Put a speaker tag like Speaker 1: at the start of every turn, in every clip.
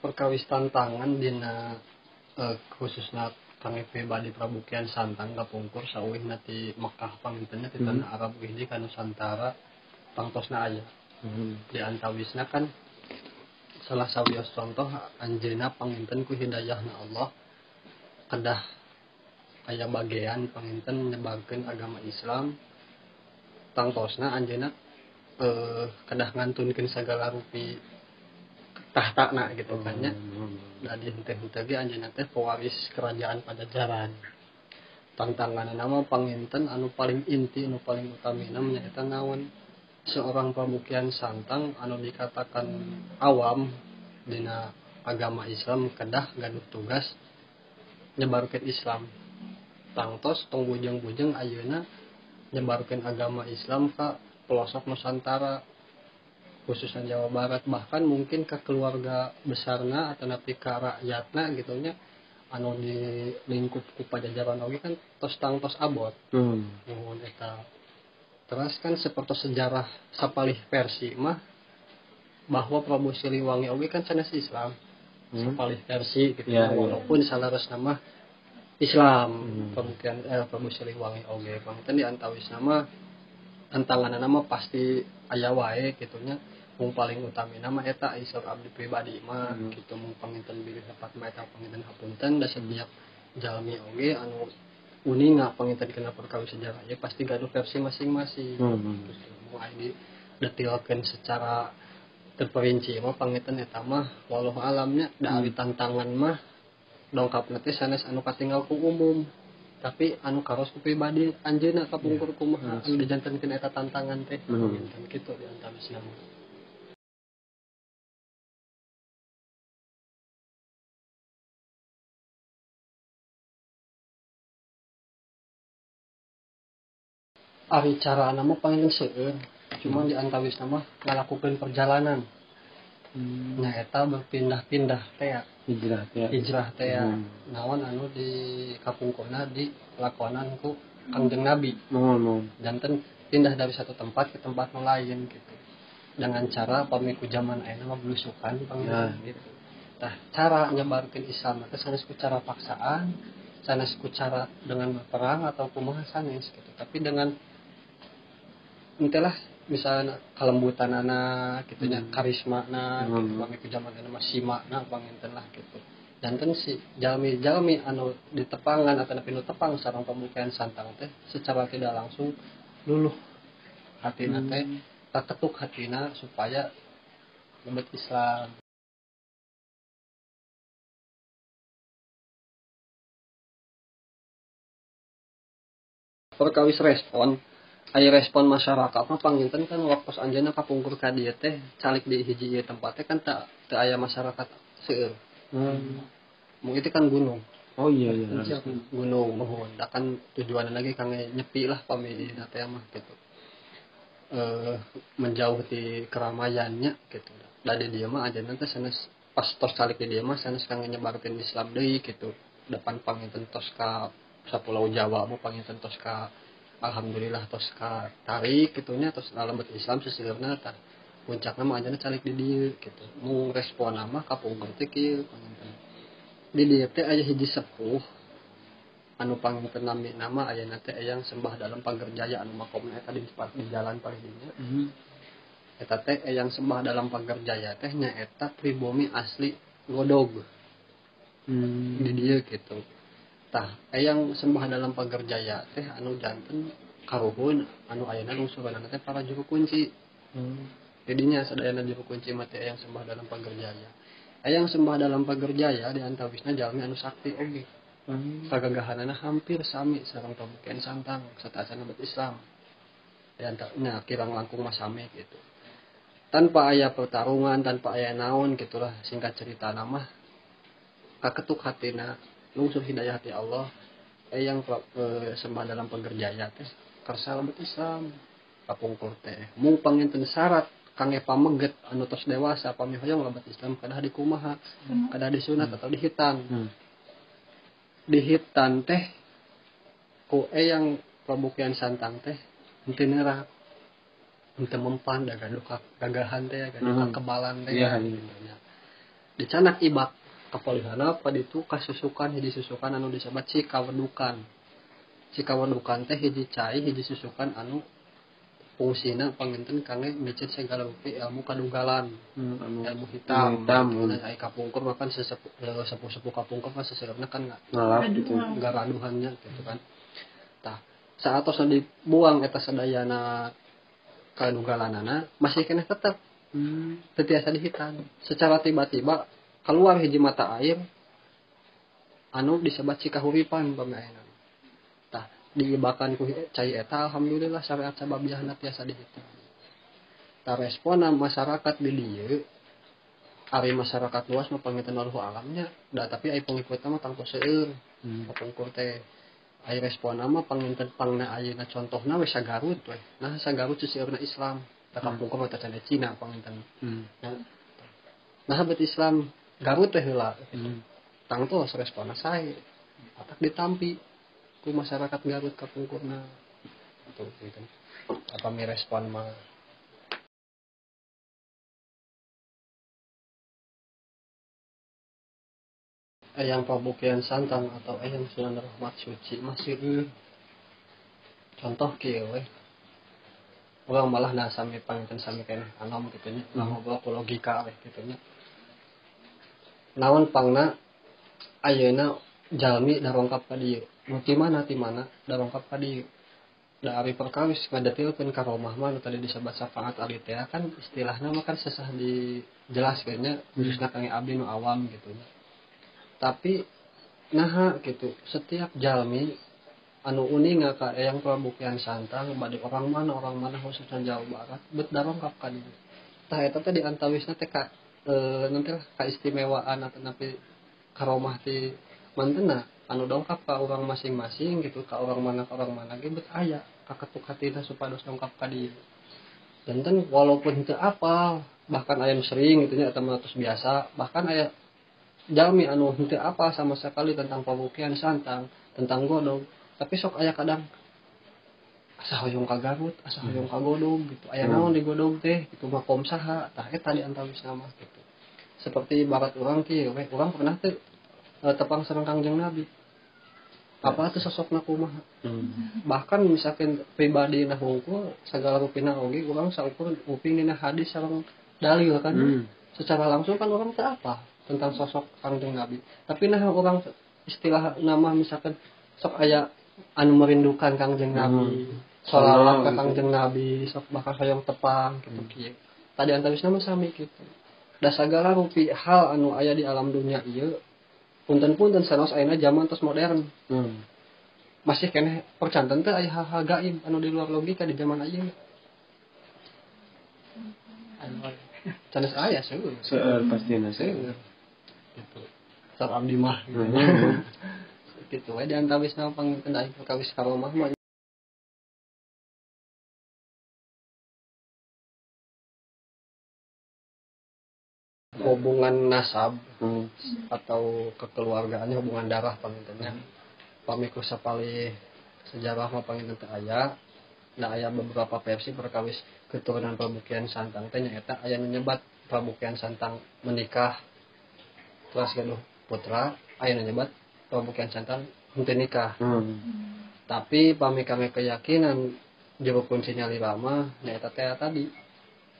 Speaker 1: Perkawis tantangan dina khususna kangge pribadi Prabu Kian Santang kapungkur sauwihna ti Mekah pangintenna ti tanah Arab hiji ka Nusantara tangtosna aya. Di antawisna kan salah sawios contoh anjeunna panginten ku hidayahna Allah kedah aya bagean panginten nyebarkeun agama Islam tangtosna anjeunna kedah ngantunkeun sagala rupi tahtana gitu kan nya. Dadi henteu-henteu ge anjeunna teh pewaris kerajaan Pajajaran. Tantanganna mah panginten anu paling inti anu paling utamina nyaeta naon? Seorang Prabu Kian Santang anu dikatakan awam dina agama Islam kedah gaduh tugas nyebarkeun Islam. Tangtos tong bujeng-bujeng ayeuna nyebarkeun agama Islam ka pelosok Nusantara, khususnya Jawa Barat, bahkan mungkin ke keluarga besarna atau nepi ka rakyatna gitu nya anu di lingkup ku Pajajaran oge kan tos tangtos abot. Nuhun eta. Terus kan seperti sejarah sapalih versi mah bahwa Prabu Siliwangi oge kan sanes Islam. Sapalih versi gitu ya, walaupun saleresna mah Islam. Prabu Siliwangi oge panginten di antawisna mah tantanganna mah pasti aya wae kitu nya. Mung paling utamina mah eta isor abdi pribadi mah kitu mung panginten bilih lepat mah eta panginten hapunten da setiap jalmi oge anu uninga panginten kena perkawis sejarah ya pasti gaduh versi masing-masing. Gitu. Mung aya didetilkeun secara terperinci mah panginten eta mah wallahu alamnya da ari tantangan mah dongkapna teh sanes anu katinggal ku umum tapi anu karos ku pribadi anjeunna kapungkur kumaha anu dijantenkeun eta tantangan teh panginten kitu di antawisna mah. Ari carana mah panginten seueur, cuman di antawisna mah ngalakukeun perjalanan. Nah eta berpindah-pindah teh ya.
Speaker 2: Hijrah teh.
Speaker 1: Hijrah teh ya. Naon anu di kapungkurna dilakonan ku Kangjeng Nabi.
Speaker 2: Mohon.
Speaker 1: Janten pindah dari satu tempat ke tempat nu lain gitu. Dengan cara pami ku zaman ayeuna mah blusukan panginten gitu. Tah cara nyebarkeun Islam teh sanes ku cara paksaan, sanes ku cara dengan berperang atau kumaha sanes gitu. Tapi dengan entelah misalnya kelembutanana gitu nya, karismana gitu, pami ku zaman ayeuna mah simana panginten lah gitu. Janten si jalmi-jalmi anu ditepangan atau nu tepang sareng Prabu Kian Santang teh secara tidak langsung luluh hatina teh, kaketuk hatina supaya lebet Islam. Perkawis respon aya respon masyarakat mah panginten kan waktu anjeunna kapungkur ka dieu teh calik di hiji ieu tempat teh kan teu aya masyarakat seueur. Mung itu kan gunung.
Speaker 2: Oh iya iya.
Speaker 1: Gunung mohon da kan tujuanna lagi kangge nyepi lah pami dina teh mah gitu. Menjauh ti keramaiannya gitu. Da di dieu mah anjeunna teh sanes pas tos calik di dieu mah sanes kangge nyebarkeun Islam deui gitu. Depan panginten tos ka sapulau Jawa mah panginten tos ka alhamdulillah tos ka tarik gitu nya tos lalembet Islam seseueurna tah puncakna mah anjeunna calik di dieu gitu. Mung responna mah kapungkur teh kieu panginten. Di dieu teh aya hiji sepuh anu panginten namina mah ayeuna teh eyang sembah dalam Pagerjaya anu makomna eta di jalan palih dinya. Eta teh eyang sembah dalam Pagerjaya teh nyaeta pribumi asli Godog. Di dieu gitu. Tah eyang sembah dalam Pagerjaya teh anu janten karuhun anu ayeuna lungsuranna teh para juru kunci. Jadinya sadayana juru kunci mah teh eyang sembah dalam Pagerjaya. Eyang sembah dalam Pagerjaya di antawisna jalmi anu sakti oge. Kagagahanana hampir sami sareng Prabu Kian Santang sateuacan umat Islam. Di antaranya kirang langkung mah sami gitu. Tanpa aya pertarungan, tanpa aya naon gitulah singkat cerita mah kaketuk hatina lungsur hidayah ti Allah eyang sembah dalam Pagerjaya teh kersa lebet Islam kapungkur teh mung panginten syarat kangge pameget anu tos dewasa pami hoyong lebet Islam kedah dikumaha kedah disunat atau dihitan. Dihitan teh ku eyang Prabu Kian Santang teh henteu nerak henteu mempan da gaduh kagagahan teh gaduh kekebalan teh. Dicanak ibak kapolihana paditu kasusukan hiji susukan anu disebat Cikawedukan. Cikawedukan teh hiji cai hiji susukan anu fungsina panginten kangge micet segala rupi ilmu kadugalan, ilmu hitam. Ai kapungkur mah kan sepuh-sepuh kapungkur mah seseurna kan
Speaker 2: ngalap gitu,
Speaker 1: garaduhannya gitu kan. Tah, saatosna dibuang eta sadayana kadugalanana masih keneh tetep teu tiasa dihitan. Secara tiba-tiba keluar hiji mata air anu disebat Cikahuripan pami ayeuna. Tah, diibakan ku cai eta alhamdulillah syariat sababiahna tiasa dihitung. Tah responna masyarakat di dieu ari masyarakat luas mah panginten wallahu alamnya da tapi ai pengikutna mah tangtu seueur. Kapungkur teh ai responna mah panginten pangna ayeuna contohna we Sagarut we. Nah Sagarut seueurna Islam. Da kapungkur mah teh Cina panginten. Nah bet Islam Garut teh heula. Tangtu responna sae. Atak ditampi ku masyarakat Garut kapungkurna gitu gitu. Apa mi respon mah Eyang Pabukian Santang atau Eyang Sunan Rahmat Suci masih contoh kieu we. Urang malah nah sami panginten sami keneh anom kitu nya, ngobrol ku logika we kitu nya. Naon pangna ayeuna jalmi darongkap ka dieu. Nu ti mana darongkap ka dieu. Da ari perkawis ngadetilkeun karomah mah nu tadi disebat syafaat ali teh kan istilahna mah kan sesah dijelaskeun nya khususna kangge abdi nu awam gitu nya. Tapi naha gitu setiap jalmi anu uninga ka Eyang Prabukian Santang bade orang mana khususna Jawa Barat bet darongkap ka dieu. Tah eta teh diantawisna teh ka nanti lah kaistimewaan atau napi karomah ti mantena anu dongkap ka urang masing-masing gitu ka orang mana ge bet aya kaketuk hatina supados dongkap ka dieu. Janten walaupun teu apal bahkan aya nu sering gitu nya eta mah tos biasa bahkan aya jalmi anu henteu apal sama sekali tentang Pabukian Santang tentang Godog tapi sok aya kadang asa hoyong ka Garut asa hoyong ka Godog gitu aya naon di Godog teh gitu makom saha tah eta di antawisna mah gitu. Seperti ibarat urang kieu we urang pernah teu tepang sareng Kangjeng Nabi. Apa teh sosokna kumaha? Bahkan misalkan pribadi na hungkul segala rupina oge urang saukur uping dina hadis sareng dalil kan. Secara langsung kan urang teu apa tentang sosok Kangjeng Nabi. Tapi nah urang istilah nama misalkan sok aya anu merindukan Kangjeng Nabi, sholawat ka Kangjeng Nabi, sok bakal hoyong tepang gitu kieu. Tadi antawisna mah sami kitu. Da sagala rupi hal anu aya di alam dunia ieu punten-punten sanos ayeuna zaman tos modern. Masih keneh percanten teh aya hal-hal gaib anu di luar logika di zaman ayeuna. Sanes aya seueur.
Speaker 2: Seueur pastina seueur.
Speaker 1: Gitu. Sar abdi mah. Gitu we di antawisna panginten aya perkawis karomah mah hubungan nasab atau kekeluargaannya hubungan darah pangintennya. Pami ku sapalih sejarah mah panginten teu aya. Da aya beberapa versi perkawis keturunan Pabukian Santang teh nyaeta aya nu nyebat Pabukian Santang menikah terus gaduh putra, aya nu nyebat Pabukian Santang henteu nikah. Tapi pami kami keyakinan jero kuncinya lila mah nyaeta teh tadi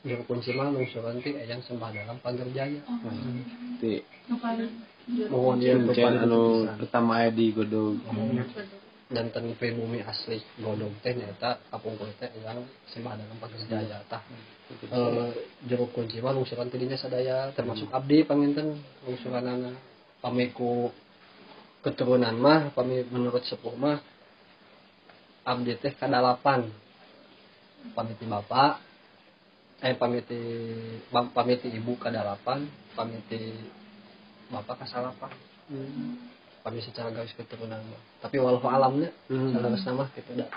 Speaker 1: juru kunci mah lungsuran ti Eyang Sembah Dalam Pagerjaya.
Speaker 2: Ti.
Speaker 1: Mohon dia
Speaker 2: anu pertama aya di Godog.
Speaker 1: Janten pribumi asli Godog teh nyaeta kapungkur teh Eyang Sembah Dalam Pagerjaya tah. Juru kunci mah lungsuran ti dinya sadaya termasuk abdi panginten lungsuranana. Pami ku keturunan mah pami menurut sepuh mah abdi teh kadalapan. Pami ti bapak pamiti ibu kadalapan, pamiti bapak kasalapan. Pami secara garis keturunan mah. Tapi walau alamnya saleresna mah kitu da.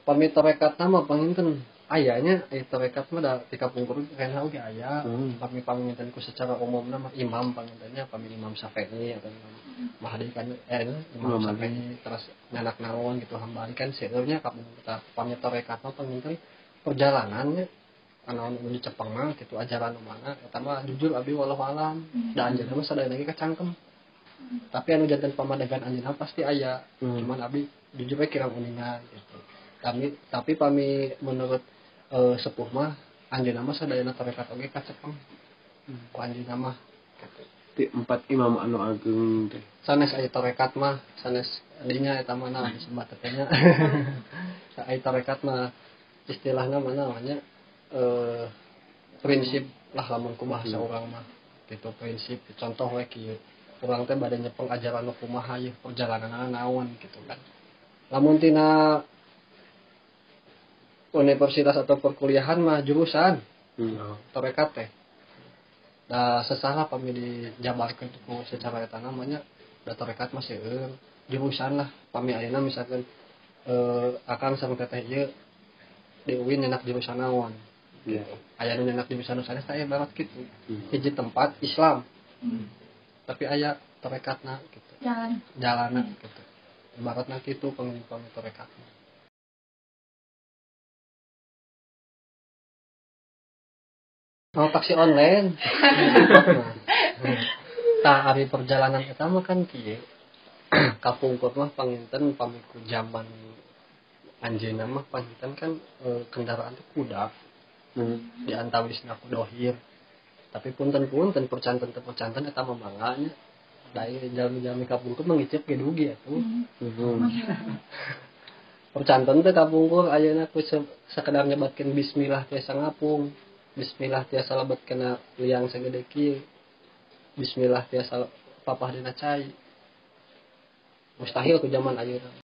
Speaker 1: Pami tarekatna mah panginten ayanya aya tarekat mah da ti kapungkur keneh oge aya. Pami panginten ku secara umumna mah imam pangintennya pami Imam Syafi'i atau Imam Mahdi kan Imam Syafi'i terus nyanak naon gitu hambali kan seueurnya kapungkur pami tarekat mah panginten perjalanannya Anu nu dicepeng mah kitu ajaran nu mana eta mah jujur abi wallahu alam. Da anjeunna mah sadayana ge kacangkem. Tapi anu janten pamadegan anjeunna pasti aya. Cuman abi jujur we kirang uninga gitu. Tapi pami menurut sepuh mah anjeunna mah sadayana tarekat oge kacepeng. Ku anjeunna mah gitu.
Speaker 2: Ti 4 imam anu ageung teh.
Speaker 1: Sanes aya tarekat mah, sanes dinya eta mah naon disebat teh nya. Aya tarekat mah istilahna mah namanya prinsip lah lamun ku bahasa urang mah gitu prinsip. Contoh we kieu. Urang teh bade nyepeng ajaran nu kumaha ieu perjalananna naon gitu kan. Lamun tina universitas atau perkuliahan mah jurusan tarekat teh. Da sesalah pami dijabarkeun ku secara eta namanya da tarekat mah seueur jurusan lah. Pami ayeuna misalkan akang sareng teteh ieu di UIN nyenak jurusan naon. Aya nu nyenak jurusan sanes teh ibarat kitu. Hiji tempat Islam. Tapi aya tarekatna gitu. Jalanna gitu. Ibaratna kitu pami tarekatna. Mau taksi online. Tah ari perjalanan eta mah kan kieu. Kapungkur mah panginten pami ku jaman anjeunna mah panginten kan kendaraan teh kuda. Di antawisna ku dohir. Tapi punten-punten percanten teh percanten eta mah mangga nya. Da ieu jalmi-jalmi kapungkur mah ngiceup ge dugi atuh. Percanten teh kapungkur ayeuna ku sakedar nyebatkeun bismillah tiasa ngapung. Bismillah tiasa lebet kena liang sagede kieu. Bismillah tiasa papah dina cai. Mustahil ku zaman ayeuna.